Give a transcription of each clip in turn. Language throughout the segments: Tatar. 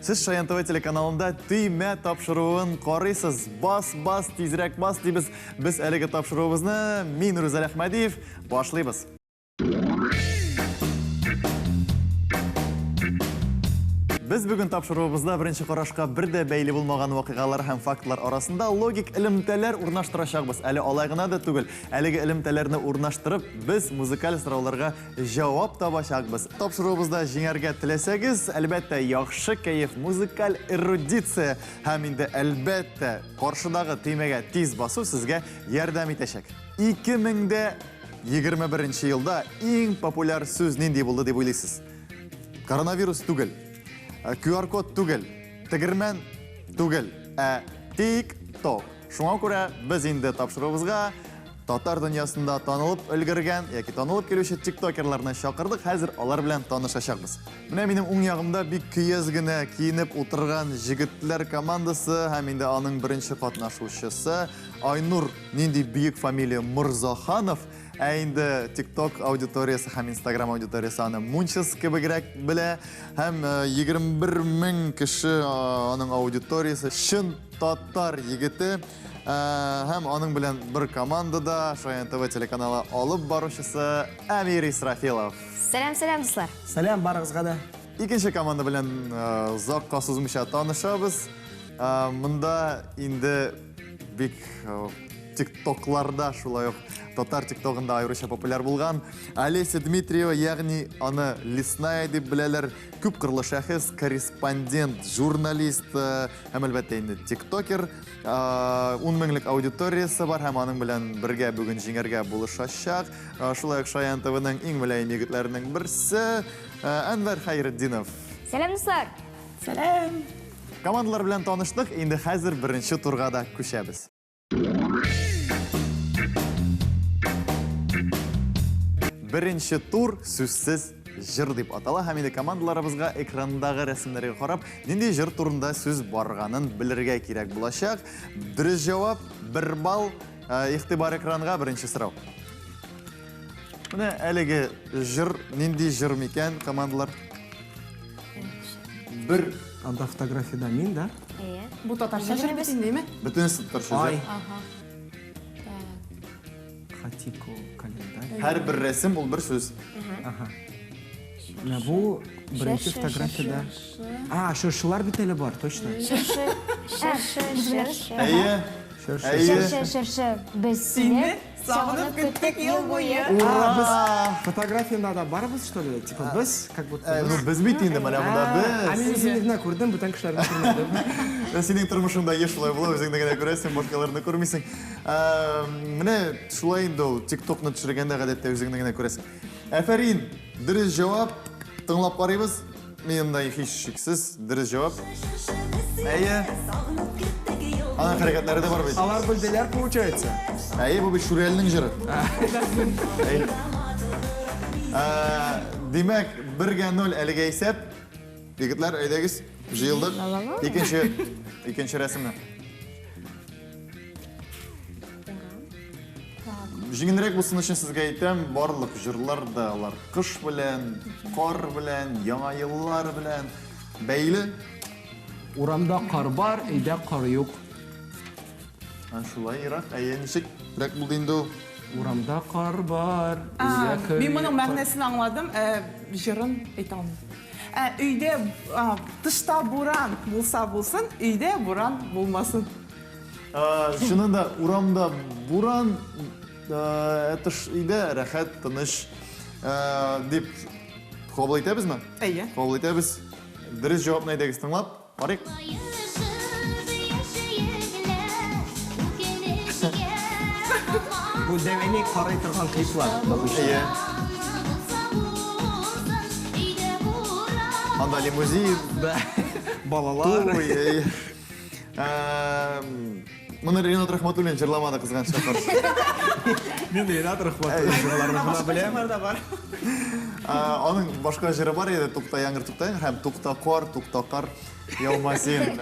Сез Шаян ТВ телеканалында Төймә тапшыруын карыйсыз. Бас, бас, тизрәк бас дибез. Без әлеге тапшыруыбызны мин Рүзәл Әхмәдиев башлыйбыз. Без бүген тапшыруыбызда беренче карашка бер дә бәйле булмаган вакыйгалар һәм фактлар арасында логик элемтәләр урнаштырачакбыз. Әле алай гына да түгел, әлеге элемтәләрне урнаштырып, без музыкаль сорауларга җавап табачакбыз. Тапшыруыбызда җиңәргә теләсәгез, әлбәттә, яхшы кәеф, музыкаль эрудиция һәм инде, әлбәттә, каршыдагы төймәгә тиз басу сезгә ярдәм итәчәк. 2021 елда иң популяр сүз нинди булды дип уйлыйсыз? Коронавирус түгел, QR-код түгел, тегермән түгел, ә TikTok. Шуңа күрә без инде тапшыруыбызга татар дөньясында танылып өлгергән яки танылып килүче тиктокерларны чакырдык. Хәзер алар белән танышачакбыз. Менә минем уң ягымда бик көяз генә киенеп утырган җегетләр командасы һәм инде аның беренче катнашучысы Айнур, нинди бөек фамилия, Морзаханов. Ә инде TikTok аудиториясе һәм Instagram аудиториясе аны Мунчес кебегрәк белә. Һәм 21 мең кеше аның аудиториясе, чын татар егете. Һәм аның белән бер командада Шаян ТВ телеканалы алып баручысы Әмир Исрафилов. Сәлам, сәлам, дуслар. Сәлам барыгызга да. Икенче команда белән озакка сузмыйча танышабыз. Монда инде бик тиктокларда, шулай ук татар тиктогында аеруча популяр булган Олеся Дмитриева, ягъни аны Лесная дип беләләр, күп кырлы шәхес, корреспондент, журналист һәм әлбәттә инде тиктокер. 10 меңлек аудиториясе бар һәм аның белән бергә бүген җиңәргә булышачак. Шулай ук Шаян ТВның иң мөлаем егетләренең берсе Әнвәр Хәйретдинов. Сәлам, дуслар! Сәлам! Командалар белән таныштык, инде хәзер беренче турга да күчәбез. Беренче тур сүзсез җыр дип атала һәм инде командаларыбызга экрандагы рәсемнәргә карап, нинди җыр турында сүз барганын белергә кирәк булачак. Дөрес җавап, бер балл. Игътибар экранга, беренче сорау. Менә әлеге җыр нинди җыр микән, командалар? Бер Анда фотографиядә мин, да? Әйе. Бу татарча җыр бит инде, әйме? Бөтенесе татарча Ай. җыр. Ага. Хатико календарь. Һәрбер рәсем ул бер сүз. Ага. Менә бу беренче Чыршы, фотографиядә. А, чыршылар бит әле бар, точно. Чыршы, чыршы, чыршы. Әйе. Чыршы. Әйе. Чыршы, чыршы, без сине сагынып көттек ел буе. А, без фотографиядә да барбыз, что ли? Типа без, как будто Э, ну без. без бит инде менә монда А без. мин үземне генә күрдем, бүтән кешеләрне күрмәдем. Синең тормышыңда еш шулай була, үзеңне генә күрәсең, башкаларны күрмисең. Менә шулай инде ул, ТикТокны төшергәндә гадәттә үзеңне генә күрәсең. Афәрин, дөрес җавап. Тыңлап карыйбыз. Мин монда һичшиксез дөрес җавап. Әйе. Аның хәрәкәтләре дә бар бит. Алар белделәр, получается. Әйе, бу бит Шүрәленең җыры. Әйе. Димәк, 1-0 әлегә исәп. Егетләр, әйдәгез, җыелдык. Икенче, икенче рәсемне. Җиңелрәк булсын өчен сезгә әйтәм, барлык җырлар да алар кыш белән, кар белән, яңа еллар белән бәйле. Урамда кар бар, өйдә кар юк. Ә шулай ерак, әйе, ничек рәк булды инде ул? Урамда кар бар, өйдә кар. Мин моның мәгънәсен аңладым, ә җырын әйтә алмыйм. Ә өйдә, тышта буран булса булсын, өйдә буран булмасын. Чыннан да урамда буран, ә тыш өйдә рәхәт, тыныч дип кабул итәбезме? Әйе. Кабул итәбез. Дөрес җавапны әйдәгез тыңлап карыйк. Бу дәвәни карый торган клиплар. Әйе. Анда лимузин. Да. Балалар. Туй, әйе. Моны Ренат Рахматуллин җырламады кызганычка каршы. Мин Ренат Рахматуллин җырларын гына беләм. Да бар. Аның башка җыры бар иде, Тукта яңгыр, тукта яңгыр һәм Тукта кар, тукта кар, яума син.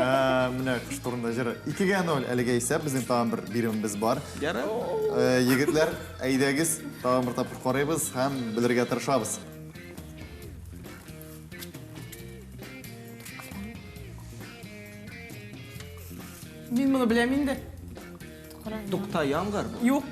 Менә кыш турында җыры. 2-0 әлегә исәп, безнең тагын бер биремебез бар. Егетләр, әйдәгез, тагын бер тапкыр карыйбыз һәм белергә тырышабыз. Мин моны беләм инде. Тукта, яңгыр. Юк.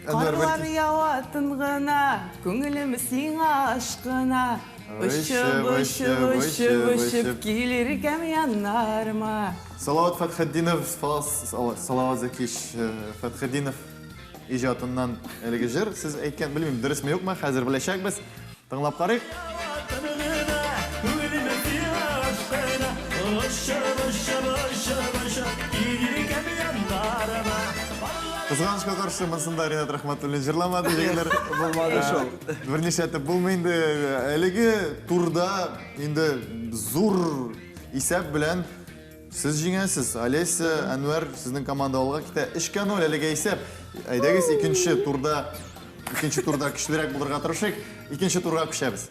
Карлар ява тын гына, күңелем сиңа ашкына. Очып, очып, очып, очып килер икән яннарыма. Салават Фәтхетдинов, Салават Зәкич Фәтхетдинов иҗатыннан әлеге җыр. Сез әйткән, белмим, дөресме юкмы, хәзер беләчәкбез. Тыңлап карыйк. Кызганычка каршы, монсында Ринат Рахматуллин җырламады, егетләр. Булмады шул. Берничә әйтеп булмый инде. Әлеге турда инде зур исәп белән сез җиңәсез. Олеся, Әнвәр, сезнең команда алга китә. 3-0 әлегә исәп. Әйдәгез, икенче турда, икенче турда көчлерәк булырга тырышыйк. Икенче турга күчәбез.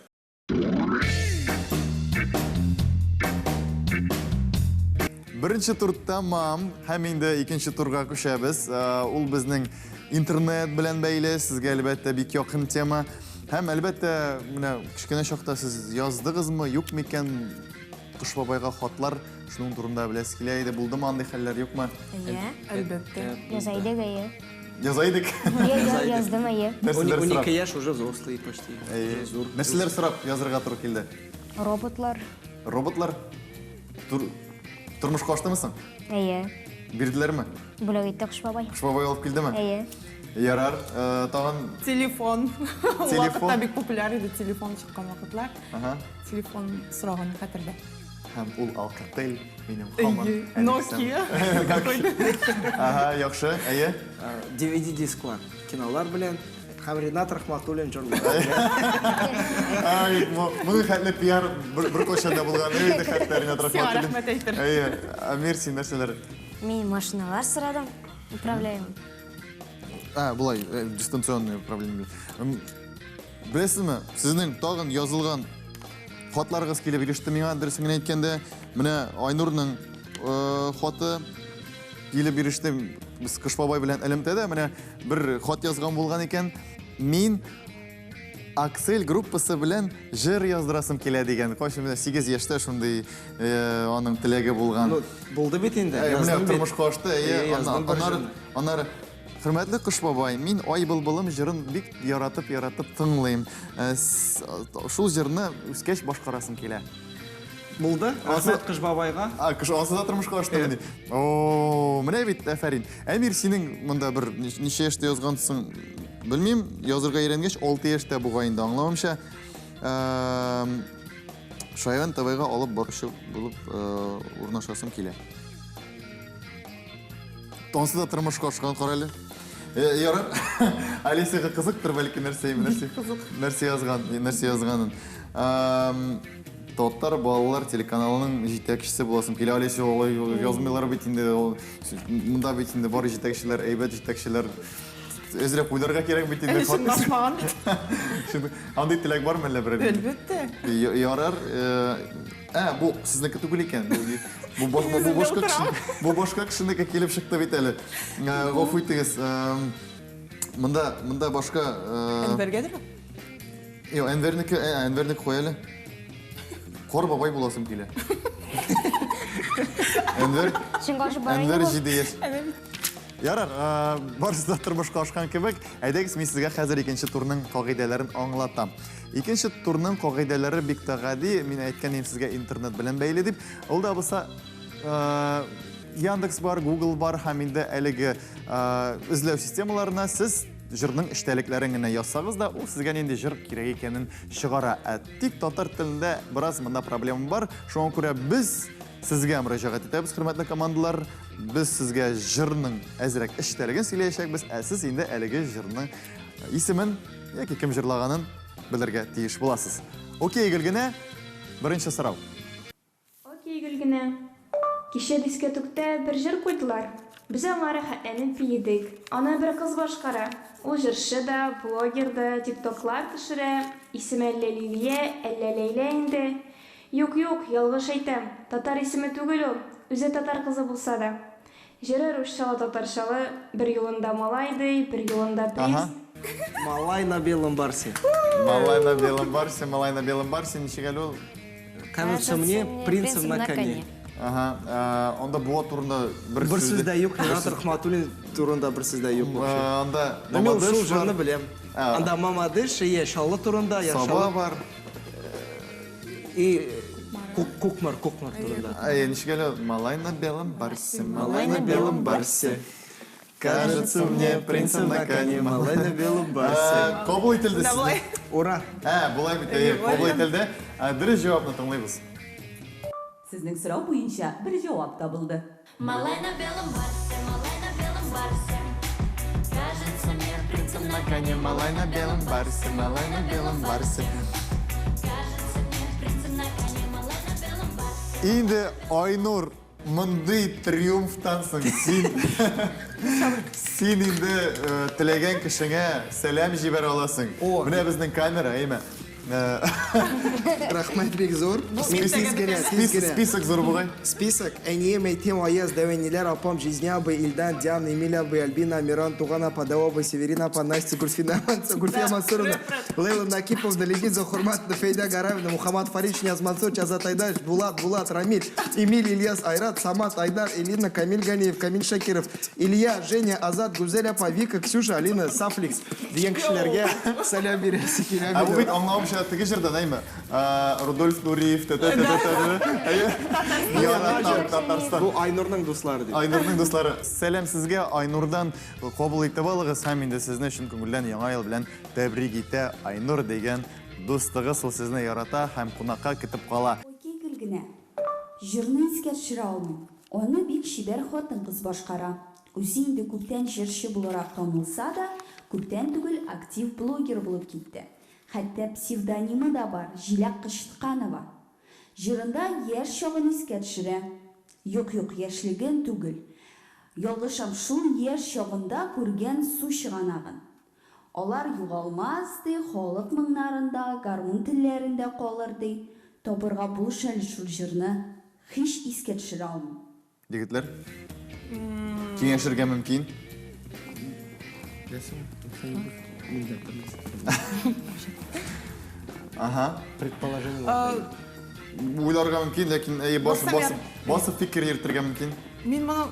Беренче тур тәмам, һәм инде икенче турга күчәбез. Ул безнең интернет белән бәйле, сезгә әлбәттә бик якын тема. Һәм әлбәттә, менә кечкенә чакта сез яздыгызмы, юк микән Кыш бабайга хатлар, шуның турында беләсе килә иде. Булдымы андый хәлләр, юкмы? Әйе. Әлбәттә. Яза идек, әйе. Яза идек. Яздым, әйе. Нәрсәләр сорап? 12 яшь уже взрослый почти. Әйе. Нәрсәләр сорап язырга туры килде? Роботлар. Роботлар? Тормышка аштымы соң? Әйе. Бирделәрме? Бүләк итте Кыш бабай. Кыш бабай алып килдеме? Әйе. Ярар, тагын Телефон. Ул Телефон. вакытта бик популяр иде телефон чыккан вакытлар. Ага. Телефон сораган хәтердә. Һәм ул Alcatel минем һаман. Әйе. Nokia. Какой-то. Ага, яхшы, әйе. DVD дисклар, кинолар белән һәм Ринат Рахматуллин җырлар. Ай, моның хәтле пиар бер кайчан да булган юк иде хәтта Ринат Сиңа Рахматуллин. рәхмәт әйтер. Әйе, Амир, син нәрсәләр? Мин машиналар сорадым. Управляемый. А, болай, дистанционный управление. Беләсезме, сезнең тагын язылган хатларыгыз килеп иреште миңа, дөресен генә әйткәндә. Менә Айнурның хаты килеп иреште. Без Кыш бабай белән элемтәдә, менә бер хат язган булган икән. Мин Аксель группасы белән җыр яздырасым килә дигән. Кайчан менә 8 яшьтә шундый аның теләге булган. Ну, булды бит инде. Менә тормышка ашты, әйе. Аннары, аннары Хөрмәтле Кыш бабай, мин Ай былбылым җырын бик яратып-яратып тыңлыйм. Шул җырны үскәч башкарасым килә. Булды. Рәхмәт Кыш бабайга. А, Кыш асы да тормышка ашты мени. О, менә бит, афәрин. Әмир, синең монда бер ничә яшьтә язгансың, белмим. Язырга өйрәнгәч, 6 яшьтә бугай инде, аңлавымча. Шаян ТВга алып баручы булып урнашасым килә. Тонсы да тормышка ашкан, кара әле. Ярар. Алисияга кызыктыр, бәлки нәрсә, нәрсә, нәрсә язган, нәрсә язганын. Татар балалар телеканалының җитәкчесе буласым килә. Алисия, алай язмыйлар бит инде. Монда бит инде бар җитәкчеләр, әйбәт җитәкчеләр. Әзрәк уйларга кирәк бит инде. Әле чынлашмаган бит. Андый теләк бармы әллә берәр? Әлбәттә. Ярар. Ә, бу сезнеке түгел икән. Бу бу башка кеше, бу башка кешенеке килеп чыкты бит әле. Гафу итегез. Монда, монда башка Әнвәргәдерме? Юк, Әнвәрнеке, Әнвәрнеке куй әле. Кар бабай буласым килә. Әнвәр, Әнвәр 7 яшь. Ярар, барысы да тормышка ашкан кебек. Әйдәгез, мин сезгә хәзер икенче турның кагыйдәләрен аңлатам. Икенче турның кагыйдәләре бик тә гади. Мин әйткән идем сезгә интернет белән бәйле дип. Ул да булса, Яндекс бар, Google бар һәм инде әлеге эзләү системаларына сез җырның эчтәлекләрен генә язсагыз да, ул сезгә нинди җыр кирәк икәнен чыгара. Ә тик татар телендә бераз монда проблема бар. Шуңа күрә без сезгә мөрәҗәгать итәбез, хөрмәтле командалар. Без сезгә җырның әзрәк эчтәлеген сөйләячәкбез, ә сез инде әлеге җырның исемен яки кем җырлаганын белергә тиеш буласыз. Окей, Гөлгенә, беренче сорау. Окей, Гөлгенә. Кичә дискәтүктә бер җыр куйдылар. Без аңа рәхәтләнеп биедек. Аны бер кыз башкара. Ул җырчы да, блогер да, тиктоклар төшерә. Исеме әллә Лилия, әллә Ләйлә инде. Юк, юк, ялгыш әйтәм. Татар исеме түгел ул, үзе татар кызы булса да. Җыры русчалы-татарчалы, бер юлында малай ди, бер юлында Ага. приз. Малай на белом барсе. Малай на белом барсе, малай на белом барсе, ничек әле ул? Кажется мне, принцем на коне. Ага, э, анда Буа турында бер Бер сүз дә юк, Ренат Рахматуллин турында бер сүз дә юк вообще. Э, Анда Ну, мин Мамадыш шул җырны бар, беләм. А. Анда Мамадыш, и Чаллы турында, я Саба Чаллы бар. и Кукмар, Кукмар турында. Әй, ничек әле? Малай на белом барсе, Малай на белом барсе. Кажется мне принцем на коне. Малай на белом барсе. Э, Кабул ителде Да, сезнең. болай. Ура! Ә, болай бит, әйе, кабул ителде. Ә, Дөрес җавапны тыңлыйбыз. Сезнең сорау буенча бер җавап табылды. Малай на белом барсе, малай на белом барсе. Кажется мне принцем на коне, малай на белом барсе, малай на белом барсе. Кажется мне принцем на коне, малай на белом барсе. Инде Айнур, мондый триумфтан соң син син инде э, теләгән кешеңә сәлам җибәрә аласың. О. Менә безнең камера, әйме. Э, Рәхмәт бик зур. Мин тиз генә, тиз Список, генә. список зур бугай. Список. Әнием, әйтем, Аяз, дәвәниләр, апам, жизня абый, Илдан, Диана, Эмиль абый, Альбина, Амиран, Туган апа, Дәү абый, Северина апа, Настя, Гульфина, Гульфия Мансуровна, Лейла Накиповна, Легиза Хурматовна, Фейда Гараевна, Мухаммад Фарич, Нияз Мансурович, Азат Айдарович, Булат, Булат, Рамиль, Эмиль, Ильяс, Айрат, Самат, Айдар, Элина, Камиль Ганиев, Камиль Шакиров, Илья, Женя, Азат, Гүзәл апа, Вика, Ксюша, Алина, Сафликс дигән кешеләргә сәлам бирәсе килә. Ә бу бит аңлавымча теге җырдан, әйме? Э, Рудольф Нуриев, тә тә тә тә тә. Әйе. Яратам Татарстан. Бу Айнурның дуслары дип. Айнурның дуслары, сәлам сезгә Айнурдан кабул итеп алыгыз һәм инде сезне чын күңелдән яңа ел белән тәбрик итә Айнур дигән дустыгыз, ул сезне ярата һәм кунакка көтеп кала. Окей, Гөлгенә. Җырны искә төшерә алмыйм. Аны бик чибәр хатын-кыз башкара. Үзе инде күптән җырчы буларак танылса да, күптән түгел актив блогер булып китте. Хәтта псевдонимы да бар, Җиләк Кычытканова. Җырында яшь чагын искә төшерә. Юк, юк, яшьлеген түгел. Ялгышам, шул яшь чагында күргән су чыганагын. Алар югалмас, ди, халык моңнарында, гармун телләрендә калыр, ди. Табырга булыш әле шул җырны. Һич искә төшерә алмыйм. Егетләр, киңәшергә мөмкин. Ага. Предположение. Уйларга мөмкин, ләкин әйе, басып, Басып, басып, басып фикер йөртергә мөмкин. Мин моның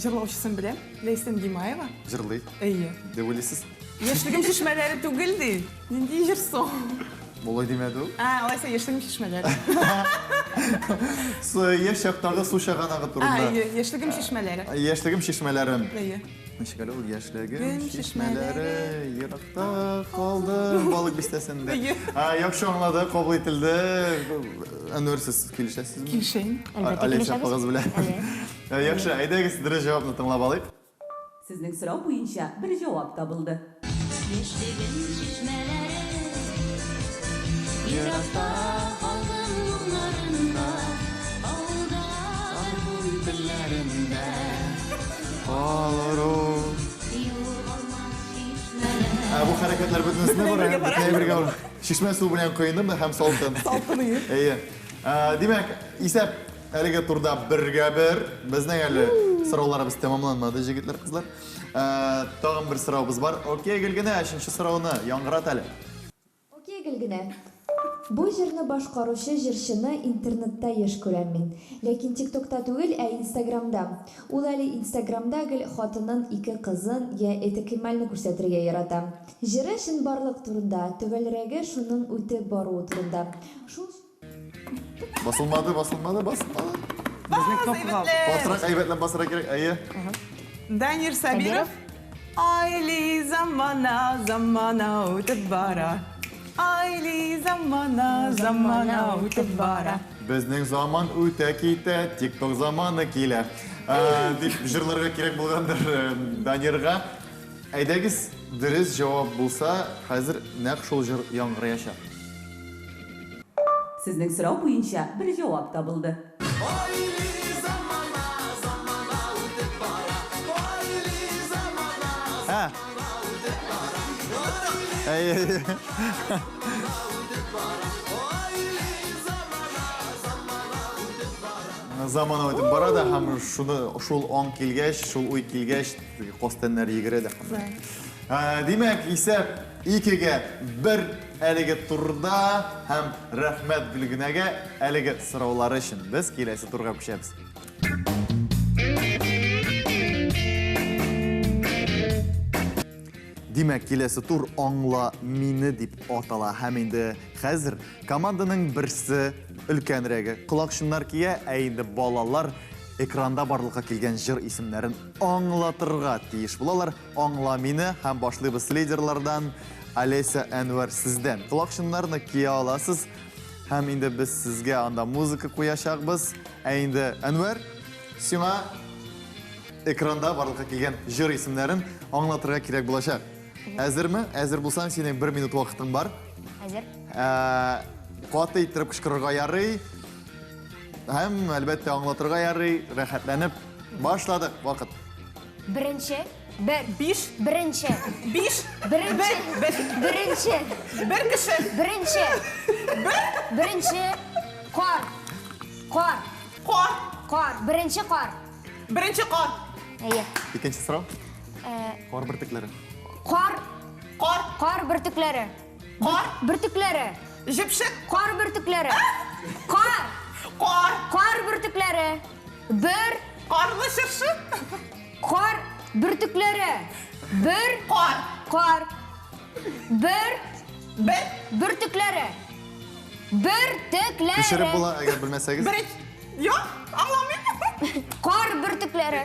җырлаучысын беләм. Ләйсән Гимаева. Җырлый, Әйе. дип уйлыйсыз? Яшьлегем чишмәләре түгел ди. Нинди җыр соң? Болай димәде ул. Ә, алайса яшьлегем чишмәләре. Яшь чактагы су чыганагы Ә, турында. әйе, яшьлегем чишмәләре. Яшьлегем чишмәләрем. Әйе. Ничек әле ул яшьлегем Гем чишмәләре еракта калды балык бистәсендә. Әйе. А, яхшы аңлады, кабул ителде. Әнвәр, сез килешәсезме? Килешәм. Әлбәттә, Олеся килешәбез. апагыз белән. Әйе. Ә, Яхшы, әйдәгез дөрес җавапны тыңлап алыйк. Сезнең сорау буенча бер җавап табылды. Яшьлегем чишмәләре еракта калды моңнарында, авылда гармун телләрендә. Калыр ул. Югалмас чишмәләр. Ә, бу хәрәкәтләр бөтенесенә бара, бөтенләй бергә бара. Чишмә суы белән коендым да һәм салкын. Салкын ие. Әйе. Ә, Димәк, исәп әлеге турда бергә бер. Безнең әле сорауларыбыз тәмамланмады, җегетләр, кызлар. Ә, Тагын бер сорауыбыз бар. Окей, Гөлгенә, өченче сорауны яңгырат әле. Окей, Гөлгенә. Бу җырны башкаручы җырчыны интернетта еш күрәм мин. Ләкин ТикТокта түгел, ә Инстаграмда. Ул әле Инстаграмда гел хатынын, ике кызын я Этекемальне күрсәтергә ярата. Җыры чынбарлык турында, төгәлрәге шуның үтеп баруы турында. Шул Басылмады, басылмады, басылмады. Безнең кнопкага Басырак, әйбәтләп басырга кирәк. Әйе. Данир Сабиров. Айли замана, замана үтеп бара. Айли замана, замана үтеп бара. Безнең заман үтә китә, TikTok заманы килә. Ә, дип җырларга кирәк булгандыр э, Данирга. Әйдәгез, дөрес җавап булса, хәзер нәкъ шул җыр яңгыраячак. Сезнең сорау буенча бер җавап табылды. Ә. Әйе, әйе. Заман үтеп бара да һәм шуны шул аң килгәч, шул уй килгәч, теге костеннәр йөгерә дә. Ә, Димәк, исәп 2-1 әлеге турда һәм рәхмәт Гөлгенәгә әлеге сораулары өчен. Без киләсе турга күчәбез. Димәк, киләсе тур Аңла мине дип атала һәм инде хәзер команданың берсе өлкәнрәге колакчыннар кия, ә инде балалар экранда барлыкка килгән җыр исемнәрен аңлатырга тиеш булалар. Аңла мине һәм башлыйбыз лидерлардан. Олеся, Әнвәр, сездән. Колакчыннарны кия аласыз. Һәм инде без сезгә анда музыка куячакбыз. Ә инде Әнвәр, сиңа экранда барлыкка килгән җыр исемнәрен аңлатырга кирәк булачак. Әзерме? Әзер булсаң, синең бер минут вакытың бар. Әзер. Каты иттереп кычкырырга ярый. Һәм, әлбәттә, аңлатырга ярый. Рәхәтләнеп башладык. Вакыт. Беренче. Бер. Биш. Беренче. Биш. Беренче. Бер. Беренче. Бер кеше. Беренче. Бер. Беренче. Кар. Кар. Кар. Кар. Беренче кар. Беренче кар. Әйе. Икенче сорау. Кар бөртекләре. Кар. Кар. Кар бөртекләре. Кар. Бөртекләре. Җепшек. Кар бөртекләре. Кар. Кар. Кар бөртекләре. Бер. Карлы чыршы. Кар бөртекләре. Бер. Кар. Кар. Бер. Бер. Бөртекләре. Бөртекләре. Күчереп була, әгәр белмәсәгез. Бер. Юк, аңламыйм. Кар бөртекләре.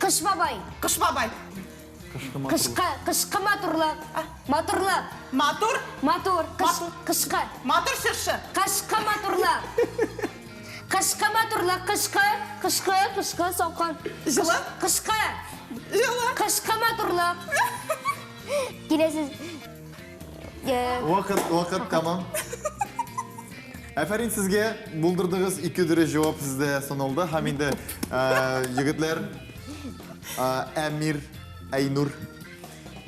Кыш бабай. Кыш бабай. Кышкы, кышкы матурлык. Матурлык. Матур. Матур. Кыш, кышкы. Матур чыршы. Кышкы матурлык. Кышкы матурлык, кышкы, кышкы, кышкы салкын. Җылы. Кышкы. Җылы. Кышкы матурлык. Киләсе. Вакыт, вакыт тәмам. Афәрин сезгә, булдырдыгыз, ике дөрес җавап сездә саналды. Һәм инде егетләр, Әмир, Айнур.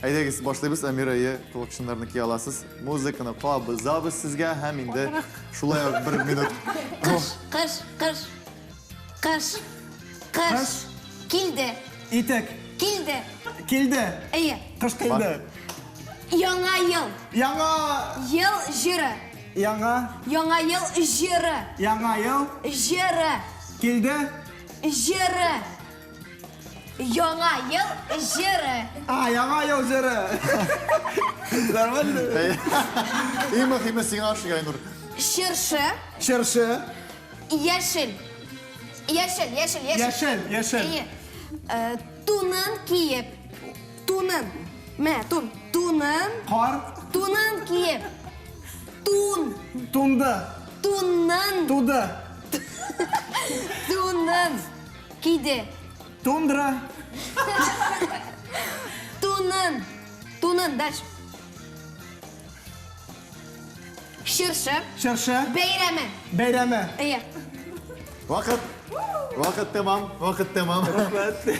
Әйдәгез, башлыйбыз. Әмир, әйе, колакчыннарны кия аласыз. Музыканы кабызабыз сезгә һәм инде шулай ук бер минут. Кыш, кыш, кыш. Кыш. Кыш. Килде. Итек. Килде. Килде. Әйе. Кыш килде. Яңа ел. Яңа. Ел җыры. Яңа. Яңа ел җыры. Яңа ел. Җыры. Килде. Җыры. Яңа ел җыры. А, яңа ел җыры. Нормально. Иң мөһиме сиңа ошый, Айнур. Чыршы. Чыршы. Яшел. Яшел, яшел, яшел. Яшел, яшел. Әйе. Тунын киеп. Тунын. Менә, тун. Тунын. Кар. Тунын киеп. Тун. Тунды. Тунын. Туды. Тунын. Киде. Тундра. Тунын. Тунын, дальше. Чыршы. Чыршы. Бәйрәме. Бәйрәме. Әйе. Вакыт. Вакыт тәмам, вакыт тәмам.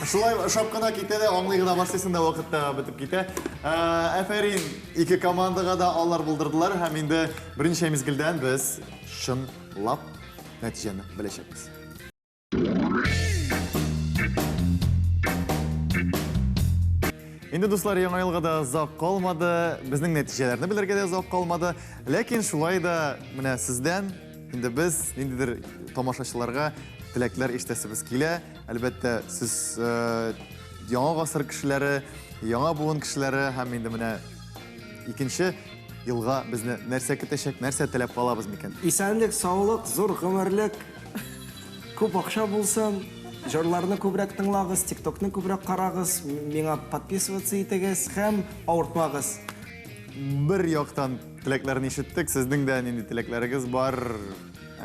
Шулай ошап кына китә дә, аңлый гына башлыйсың да вакыт та бетеп китә. Афәрин, ике командага да алар булдырдылар һәм инде берничә мизгелдән без чынлап нәтиҗәне беләчәкбез. Инде, дуслар, яңа елга да озак калмады, безнең нәтиҗәләрне белергә дә озак калмады. Ләкин шулай да менә сездән инде без ниндидер тамашачыларга теләкләр ишетәсебез килә. Әлбәттә, сез яңа гасыр кешеләре, яңа буын кешеләре һәм инде менә икенче елга безне нәрсә көтәчәк, нәрсә теләп калабыз микән? Исәнлек, саулык, зур гомерлек, күп акча булсын. Җырларны күбрәк тыңлагыз, тиктокны күбрәк карагыз, миңа подписываться итегез һәм авыртмагыз. Бер яктан теләкләрне ишеттек, сезнең дә нинди теләкләрегез бар?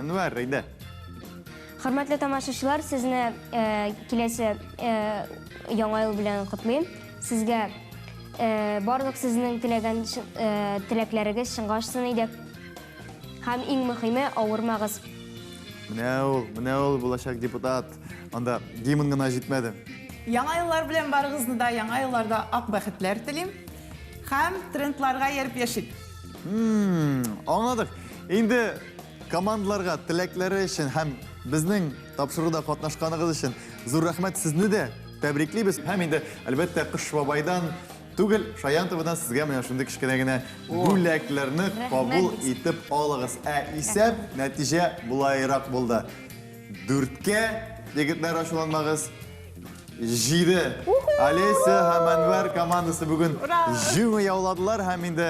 Әнвәр, әйдә. Хөрмәтле тамашачылар, сезне киләсе яңа ел белән котлыйм. Сезгә барлык сезнең теләгән теләкләрегез чынга ашсын иде. Һәм иң мөһиме, авырмагыз. Менә ул, менә ул булачак депутат. Анда гимн гына җитмәде. Яңа еллар белән барыгызны да яңа елларда ак бәхетләр телим. Һәм трендларга ияреп яшик. Аңладык. Инде командаларга теләкләре өчен һәм безнең тапшыруда катнашканыгыз өчен зур рәхмәт. Сезне дә тәбриклибез. Һәм инде, әлбәттә, Кыш бабайдан түгел. Шаян ТВдан сезгә менә шундый кечкенә генә бүләкләрне кабул итеп алыгыз. Ә исәп, нәтиҗә болайрак булды. Дүрткә, егетләр, ачуланмагыз. Җиде. Олеся һәм Әнвәр командасы бүген җиңү яуладылар һәм инде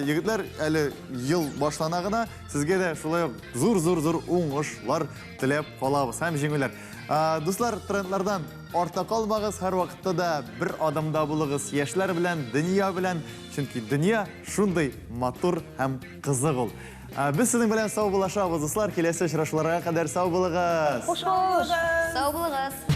егетләр, әле ел башлана гына, сезгә дә шулай ук зур-зур-зур уңышлар теләп калабыз һәм җиңүләр. Дуслар, трендлардан артта калмагыз, һәрвакытта да бер адымда булыгыз яшьләр белән, дөнья белән, чөнки дөнья шундый матур һәм кызык ул. Без сезнең белән саубуллашабыз, дуслар, киләсе очрашуларга кадәр сау булыгыз. Сау булыгыз.